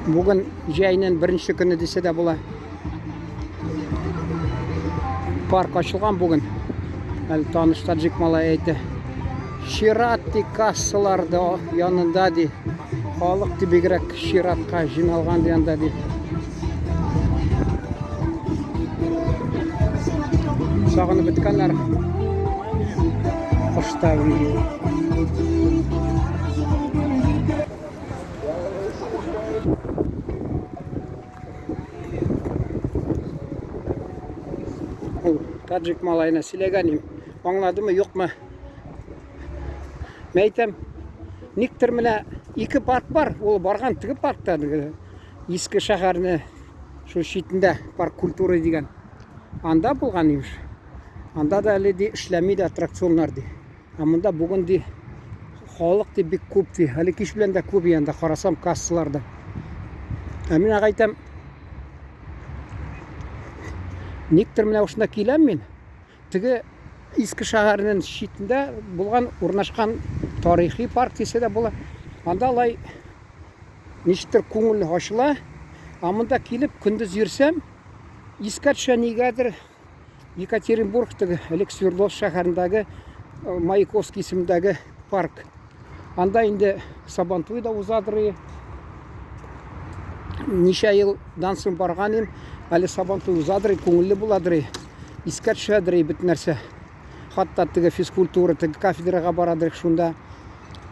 Бүген җәйнең беренче көне дисә дә була. Парк ачылган бүген. Әле таныш таджик малай әйтә. Чират ди кассаларда янында ди. Халык ди бигрәк чиратка җыйналган ди анда ди. Сагынып беткәннәр. Кышта Ул таджик малаена сөйләгән им. Аңладымы, юкмы? Мен әйтәм, никтер менә ике парк бар, ул барган теге паркта иске шәһәрне шул читендә парк культуры дигән. Анда булган имеш. Анда да әле ди эшләми дә аттракционнар ди. Ә монда бүген ди халык ди бик күп ди. Әле кич белән дә күп янда карасам кассаларда. Ә мин ага әйтәм, никтер менә ушында киләм мин. Теге иске шәһәрнең читендә булган урнашкан тарихи парк дисә дә була. Анда алай ничектер күңел ачыла. Ә монда килеп көндез йөрсәм, искә төшә нигәдер Екатеринбург теге элек Свердловск шәһәрендәге э, Маяковский исемендәге парк. Анда инде Сабантуй да узадыр. Ничә елдан соң барган идем, әле Сабантуй узадыр, күңелле буладыр. Искә төшәдер бөтен нәрсә. Хатта теге физкультура, теге кафедрага барадыр шунда.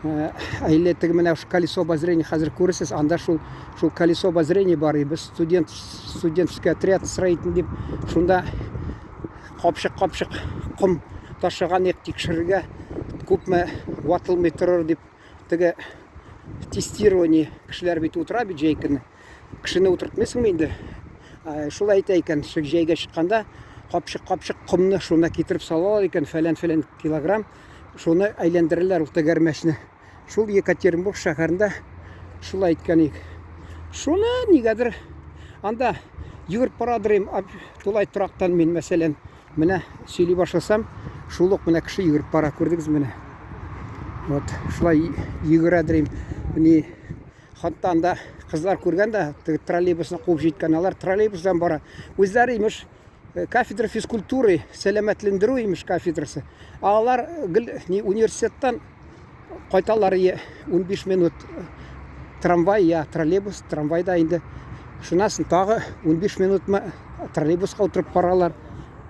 Э, әле теге менә колесо обозрения хәзер күрерсез, анда шул шул колесо обозрения бар, без студент студенческий отряд строительный дип шунда капчык-капчык ком ташыган идек тикшерергә, күпме ватылмый торыр дип теге тестирование кешеләр бит утыра бит җәй көне. Кешене утыртмыйсыңмы инде? Шулай әйтә икән, җәйгә чыкканда капчык-капчык комны шунда китереп салалар икән, фәлән-фәлән килограмм. Шуны әйләндерәләр ул тәгәрмәчне. Шул Екатеринбург шәһәрендә шулай әйткән идек. Шуны нигәдер анда йөгереп барадыр идем, тулай торактан мин, мәсәлән, менә сөйли башласам, шул ук менә кеше йөгереп бара, күрдегез менә. Вот, шулай йөгерәдер идем. Ни, хатта анда кызлар күргән дә, теге троллейбусны куып җиткән, алар троллейбустан бара. Үзләре, имеш, кафедра физкультуры, сәламәтләндерү имеш кафедрасы. Ә алар гел ни университеттан кайталар 15 минут трамвай я троллейбус, трамвайда инде. Шуннан соң тагы 15 минутмы троллейбуска утырып баралар.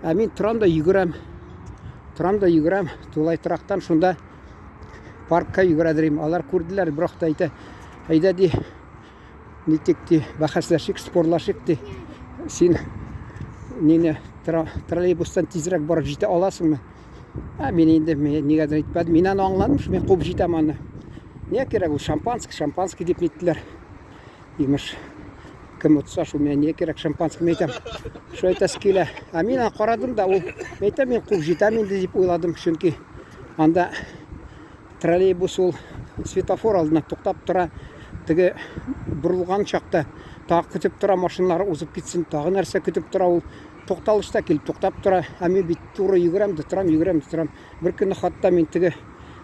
Ә мин торам да йөгерәм. Торам да йөгерәм. Тулай торактан шунда паркка йөгерәдер идем. Алар күрделәр, бирок та әйтә, әйдә ди, Нитик ди, бәхәсләшик, спорлашыйк ди. Син нине троллейбустан тизрәк барып җитә аласыңмы? Ә мин инде нигәдер әйтмәдем. Мин аны аңладым, мин куып җитәм аны. Нигә кирәк ул шампанский, шампанский дип ниттеләр. Имеш, кем отса, шул миңа нигә кирәк шампанский, мин әйтәм. Шул әйтәсе килә. Ә мин аны карадым да, ул, мин әйтәм, мин куып җитәм инде дип уйладым, чөнки анда Троллейбус ул светофор алдына туктап тора. Теге борылган чакта тагы көтеп тора, машиналар узып китсен, тагы нәрсә көтеп тора ул. Тукталышта килеп туктап тора. Ә мин бит туры йөгерәм дә торам, йөгерәм дә торам. Бер көнне хатта мин теге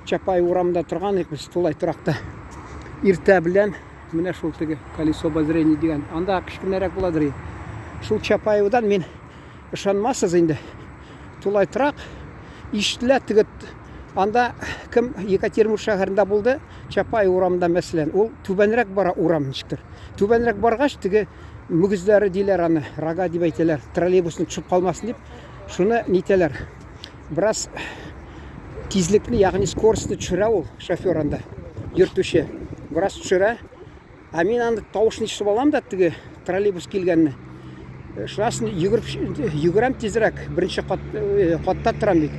Чапай урамында торган идек без тулай торакта. Иртә белән менә шул теге колесо обозрения дигән. Анда кечкенәрәк буладыр. Шул Чапаевдан мин ышанмассыз инде. Тулай торак ишетелә теге анда кем Екатеринбург шәһәрендә булды, Чапаев урамында мәсәлән, ул түбәнрәк бара урам ничектер. Түбәнрәк баргач, теге мөгезләре диләр аны, рога дип әйтәләр, троллейбусны төшеп калмасын дип, шуны нитәләр. Бераз тизлекне, ягъни скоростьны төшерә ул шофер анда, йөртүче. Бераз төшерә. Ә мин аны тавышын ишетеп алам да теге троллейбус килгәнне. Э, шунасын йөгереп йөгерәм тизрәк. Беренче кат, э, катта торам бит.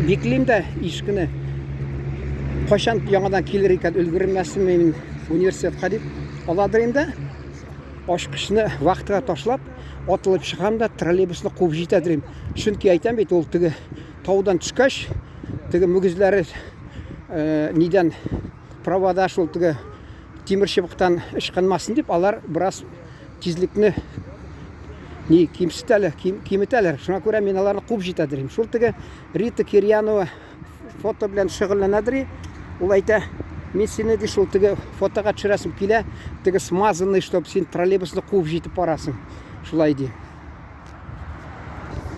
Биклим дә ишекне. Кайчан яңадан килер икән, өлгермәсен мин университетка дип аладыр инде. Ачкычны вахтага ташлап, атылып чыгам да троллейбусны куып җитәдер. Чөнки әйтәм бит, ул теге таудан төшкәч, теге мөгезләре э, нидән Провода шул теге тимер чыбыктан ычкынмасын дип, алар бераз тизлекне ни кимсетәләр, ким, киметәләр. Шуңа күрә мин аларны куып җитәдер. Шул теге Рита Кирьянова фото белән шөгыльләнәдер. Ул әйтә, Мин сине ди шул теге фотога төшерәсем килә, теге смазанный, чтоб син троллейбусны куып җитеп барасың. Шулай ди.